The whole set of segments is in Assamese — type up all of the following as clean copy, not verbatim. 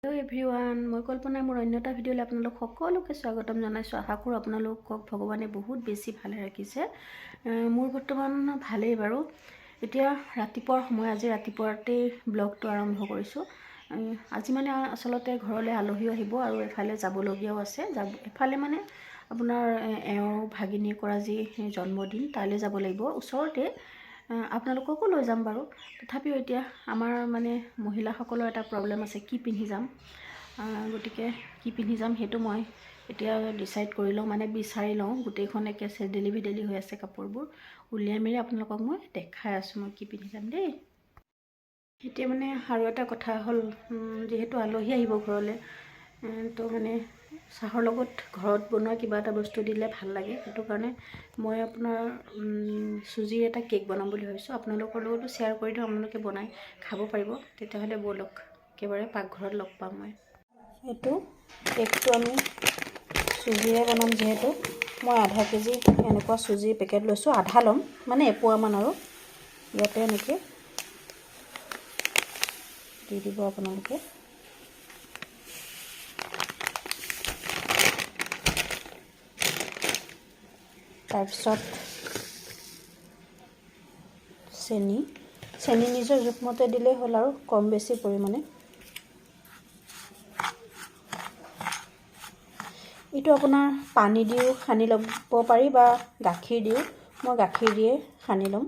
হেল্ল' এভৰিৱান, মই কল্পনাই মোৰ অন্য এটা ভিডিঅ'লৈ আপোনালোক সকলোকে স্বাগতম জনাইছোঁ। আশা কৰোঁ আপোনালোকক ভগৱানে বহুত বেছি ভালে ৰাখিছে। মোৰ বৰ্তমান ভালেই বাৰু। এতিয়া ৰাতিপুৱাৰ সময়, আজি ৰাতিপুৱাতেই ব্লগটো আৰম্ভ কৰিছোঁ। আজি মানে আচলতে ঘৰলৈ আলহীও আহিব আৰু এফালে যাবলগীয়াও আছে। যাব এফালে মানে আপোনাৰ এওঁৰ ভাগিনীয়ে কৰা যি জন্মদিন, তালৈ যাব লাগিব, ওচৰতে। আপোনালোককো লৈ যাম বাৰু। তথাপিও এতিয়া আমাৰ মানে মহিলাসকলৰ এটা প্ৰব্লেম আছে, কি পিন্ধি যাম। গতিকে কি পিন্ধি যাম সেইটো মই এতিয়া ডিচাইড কৰি লওঁ, মানে বিচাৰি লওঁ। গোটেইখন একে চেদেলি ভেদেলি হৈ আছে। কাপোৰবোৰ উলিয়াই মেলি আপোনালোকক মই দেখাই আছোঁ মই কি পিন্ধি যাম দেই। এতিয়া মানে আৰু এটা কথা হ'ল, যিহেতু আলহী আহিব ঘৰলৈ, তো মানে চাহৰ লগত ঘৰত বনোৱা কিবা এটা বস্তু দিলে ভাল লাগে। সেইটো কাৰণে মই আপোনাৰ চুজিৰ এটা কেক বনাম বুলি ভাবিছোঁ। আপোনালোকৰ লগতো শ্বেয়াৰ কৰি দিওঁ, আপোনালোকে বনাই খাব পাৰিব। তেতিয়াহ'লে ব'লক, একেবাৰে পাকঘৰত লগ পাম মই। এইটো কেকটো আমি চুজিৰে বনাম। যিহেতু মই আধা কেজি এনেকুৱা চুজিৰ পেকেট লৈছোঁ, আধা ল'ম মানে এপোৱামান আৰু ইয়াতে এনেকৈ দি দিব আপোনালোকে। তাৰপিছত চেনি, চেনি নিজৰ জোখমতে দিলেই হ'ল আৰু কম বেছি পৰিমাণে। এইটো আপোনাৰ পানী দিও সানি ল'ব পাৰি বা গাখীৰ দিও। মই গাখীৰ দিয়ে সানি ল'ম।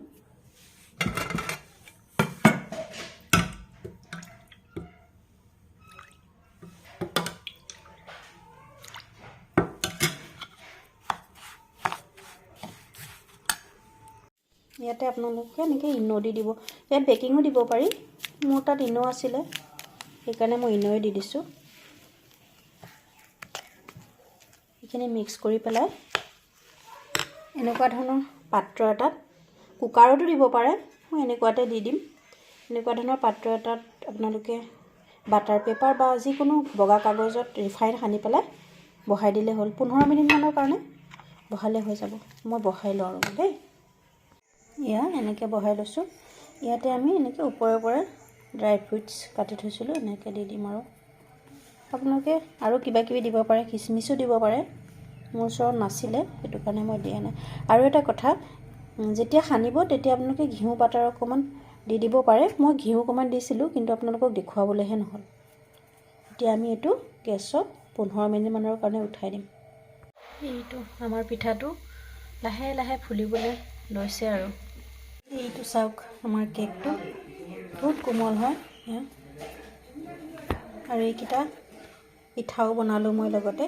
ইয়াতে আপোনালোকে এনেকৈ ইন' দি দিব। ইয়াত বেকিঙো দিব পাৰি। মোৰ তাত ইন' আছিলে, সেইকাৰণে মই ইন'য়ে দি দিছোঁ। এইখিনি মিক্স কৰি পেলাই এনেকুৱা ধৰণৰ পাত্ৰ এটাত, কুকাৰতো দিব পাৰে, মই এনেকুৱাতে দি দিম। এনেকুৱা ধৰণৰ পাত্ৰ এটাত আপোনালোকে বাটাৰ পেপাৰ বা যিকোনো বগা কাগজত ৰিফাইন সানি পেলাই বহাই দিলে হ'ল। 15 মিনিটমানৰ কাৰণে বহালে হৈ যাব। মই বহাই লওঁ আৰু দেই। এয়া এনেকৈ বহাই লৈছোঁ। ইয়াতে আমি এনেকৈ ওপৰে ওপৰে ড্ৰাই ফ্ৰুইটছ কাটি থৈছিলোঁ, এনেকৈ দি দিম। আৰু আপোনালোকে আৰু কিবা কিবি দিব পাৰে, খিচমিচো দিব পাৰে। মোৰ ওচৰত নাছিলে, সেইটো কাৰণে মই দিয়া নাই। আৰু এটা কথা, যেতিয়া সানিব তেতিয়া আপোনালোকে ঘিউ, বাটাৰ অকণমান দি দিব পাৰে। মই ঘিউ অকণমান দিছিলোঁ, কিন্তু আপোনালোকক দেখুৱাবলৈহে নহ'ল। এতিয়া আমি এইটো গেছত 15 মিনিটমানৰ কাৰণে উঠাই দিম। এইটো আমাৰ পিঠাটো লাহে লাহে ফুলিবলৈ লৈছে। আৰু এইটো চাওক, আমাৰ কেকটো বহুত কোমল হয় এয়া। আৰু এইকেইটা পিঠাও বনালোঁ মই লগতে।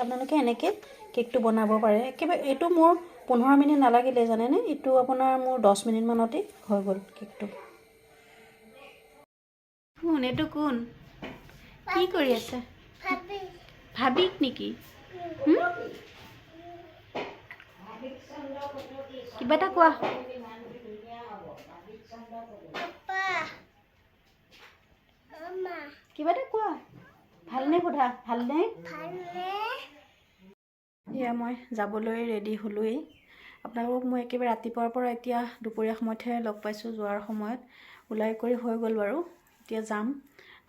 আপোনালোকে এনেকৈ কেকটো বনাব পাৰে। একেবাৰে এইটো মোৰ 15 মিনিট নালাগিলে, জানেনে? এইটো আপোনাৰ মোৰ 10 মিনিটমানতেই হৈ গ'ল কেকটো। কোন এইটো? কোন কি কৰি আছে? ভাবিক নেকি হুম? কিবা এটা কোৱা। Papa. Mama. কিবা এটা কোৱা। ভালনে সোধা, ভালনে? ভালনে? এয়া মই যাবলৈ ৰেডি হ'লোৱেই। আপোনালোকক মই একেবাৰে ৰাতিপুৱাৰ পৰা এতিয়া দুপৰীয়া সময়তহে লগ পাইছোঁ। যোৱাৰ সময়ত ওলাই কৰি হৈ গ'ল বাৰু। এতিয়া যাম,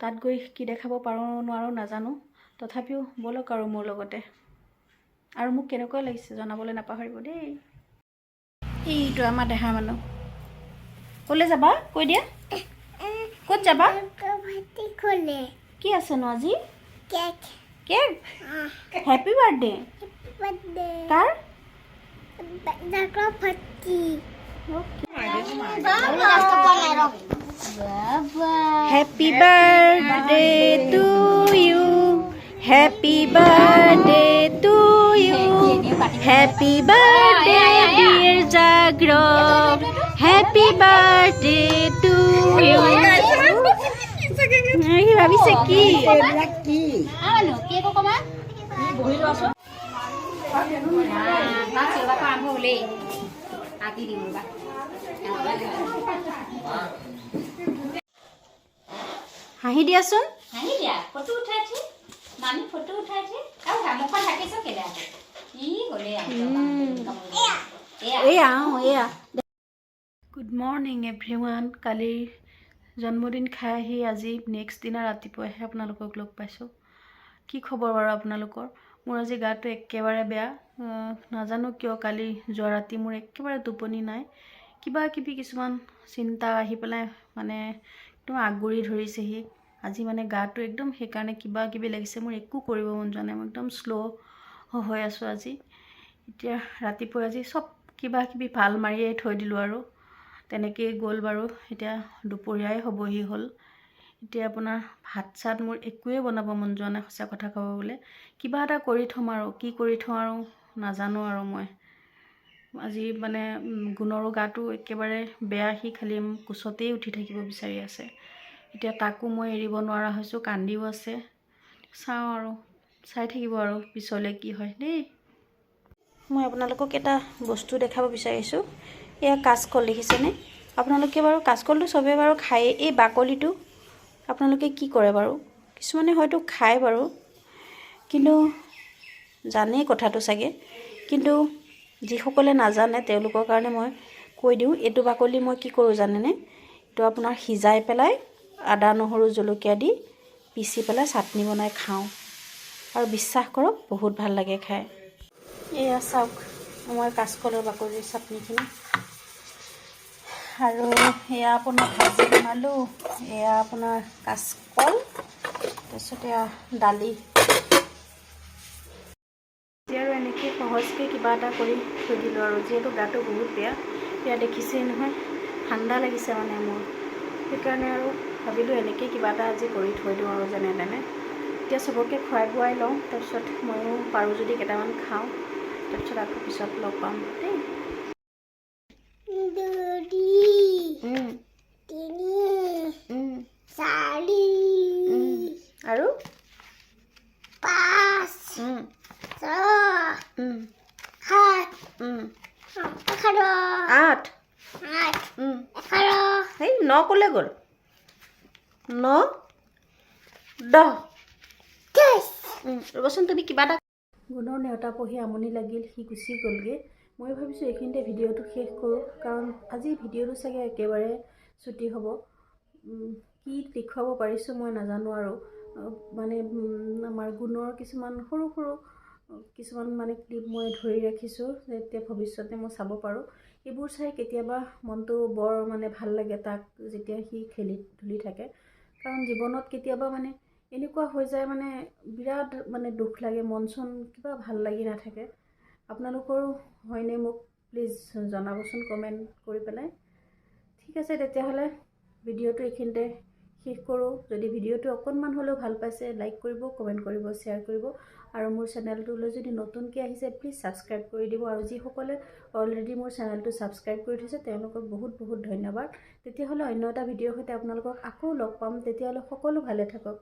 তাত গৈ কি দেখাব পাৰোঁ নোৱাৰোঁ নাজানো। তথাপিও ব'লক আৰু মোৰ লগতে। আৰু মোক কেনেকুৱা লাগিছে জনাবলৈ নাপাহৰিব দেই। এইটো আমাৰ দেহা মানুহ। ক'লৈ যাবা কৈ দিয়া, ক'ত যাবা? ভাতি খোলে। কি আছেনো আজি? Cake. Cake. Happy birthday. Birthday. কাৰ? ডাকৰ ভাতি। Happy birthday to you, happy birthday to you, happy birthday dear Jagrok, happy birthday to you. সি ভাবিছে কি? কেক অকণমান বহি লোৱাচোন। চিঞৰ আৰম্ভ হ'লেই, কাটি দিম ৰ'বা। হাঁহি দিয়াচোন। হাঁহি দিয়া, ফটো উঠাইছে মামী, ফটো উঠাইছে। আৰু মুখখন ঢাকিছ কেলে আকৌ? ই গ'লেই। এয়া, অঁ, এয়া। Good morning everyone. কালিৰ জন্মদিন খাই আহি আজি নেক্সট দিনা ৰাতিপুৱাইহে আপোনালোকক লগ পাইছোঁ। কি খবৰ বাৰু আপোনালোকৰ? মোৰ আজি গাটো একেবাৰে বেয়া। নাজানো কিয়, কালি যোৱা ৰাতি মোৰ একেবাৰে টোপনি নাই। কিবা কিবি কিছুমান চিন্তা আহি পেলাই মানে একদম আগুৰি ধৰিছেহি। আজি মানে গাটো একদম সেইকাৰণে কিবা কিবি লাগিছে মোৰ, একো কৰিব মন যোৱা নাই। মই একদম শ্ল' হৈ আছোঁ আজি। এতিয়া ৰাতিপুৱা আজি চব কিবা কিবি ভাল মাৰিয়ে থৈ দিলোঁ আৰু তেনেকেই গ'ল বাৰু। এতিয়া দুপৰীয়াই হ'বহি হ'ল। এতিয়া আপোনাৰ ভাত চাত মোৰ একোৱেই বনাব মন যোৱা নাই, সঁচা কথা ক'ব গ'লে। কিবা এটা কৰি থ'ম আৰু কি কৰি থওঁ আৰু নাজানো আৰু মই আজি মানে গুণৰো গাটো একেবাৰে বেয়া। সি খালি কোচতেই উঠি থাকিব বিচাৰি আছে। এতিয়া তাকো মই এৰিব নোৱাৰা হৈছোঁ, কান্দিও আছে। চাওঁ আৰু, চাই থাকিব আৰু পিছলৈ কি হয় দেই। মই আপোনালোকক এটা বস্তু দেখাব বিচাৰিছোঁ। এয়া কাচকল, দেখিছেনে আপোনালোকে বাৰু? কাচকলটো চবেই বাৰু খায়েই। এই বাকলিটো আপোনালোকে কি কৰে বাৰু? কিছুমানে হয়তো খায় বাৰু, কিন্তু জানেই কথাটো চাগে। কিন্তু যিসকলে নাজানে, তেওঁলোকৰ কাৰণে মই কৈ দিওঁ। এইটো বাকলি মই কি কৰোঁ জানেনে? এইটো আপোনাৰ সিজাই পেলাই আদা, নহৰু, জলকীয়া দি পিচি পেলাই চাটনি বনাই খাওঁ আৰু বিশ্বাস কৰক, বহুত ভাল লাগে খাই। এয়া চাওক, আমাৰ কাচকলৰ বাকলিৰ চাটনিখিনি। আৰু এয়া আপোনাৰ ভাজি বনালোঁ, এয়া আপোনাৰ কাচকল, তাৰপিছত এয়া দালি। এতিয়া আৰু এনেকৈ সহজকৈ কিবা এটা কৰি থৈ দিলোঁ আৰু, যিহেতু গাটো বহুত বেয়া। এয়া দেখিছেই নহয়, ঠাণ্ডা লাগিছে মানে মোৰ। সেইকাৰণে আৰু ভাবিলোঁ এনেকৈ কিবা এটা আজি কৰি থৈ দিওঁ আৰু যেনে তেনে। এতিয়া চবকে খুৱাই বোৱাই লওঁ, তাৰপিছত ময়ো পাৰোঁ যদি কেইটামান খাওঁ। তাৰপিছত আকৌ পিছত লগ পাম দেই। দুই, তিনি, চাৰি, আৰু পাঁচ, ছয়, সাত, 11, 8। 8, 11। সেই ন ক'লে গ'ল? ন, 10। 10। ৰ'বচোন, তুমি কিবা এটা। গুণৰ নেওতা পঢ়ি আমনি লাগিল, সি গুচি গ'লগৈ। মই ভাবিছোঁ এইখিনিতে ভিডিঅ'টো শেষ কৰোঁ, কাৰণ আজি ভিডিঅ'টো চাগে একেবাৰে ছুটি হ'ব। কি দেখুৱাব পাৰিছোঁ মই নাজানো আৰু। মানে আমাৰ গুণৰ কিছুমান সৰু সৰু কিছুমান মানে ক্লিপ মই ধৰি ৰাখিছোঁ, যেতিয়া ভৱিষ্যতে মই চাব পাৰোঁ। এইবোৰ চাই কেতিয়াবা মনটো বৰ মানে ভাল লাগে, তাক যেতিয়া সি খেলি ধূলি থাকে। কাৰণ জীৱনত কেতিয়াবা মানে এনেকুৱা হৈ যায়, মানে বিৰাট মানে দুখ লাগে, মন চন কিবা ভাল লাগি নাথাকে। আপোনালোকৰো হয়নে, মোক প্লিজ জনাবচোন কমেণ্ট কৰি পেলাই। ঠিক আছে, তেতিয়াহ'লে ভিডিঅ'টো এইখিনিতে শেষ কৰোঁ। যদি ভিডিঅ'টো অকণমান হ'লেও ভাল পাইছে, লাইক কৰিব, কমেণ্ট কৰিব, শ্বেয়াৰ কৰিব আৰু মোৰ চেনেলটোলৈ যদি নতুনকৈ আহিছে, প্লিজ ছাবস্ক্ৰাইব কৰি দিব। আৰু যিসকলে অলৰেডি মোৰ চেনেলটো ছাবস্ক্ৰাইব কৰি থৈছে, তেওঁলোকক বহুত বহুত ধন্যবাদ। তেতিয়াহ'লে অন্য এটা ভিডিঅ'ৰ সৈতে আপোনালোকক আকৌ লগ পাম। তেতিয়াহ'লে সকলো ভালে থাকক।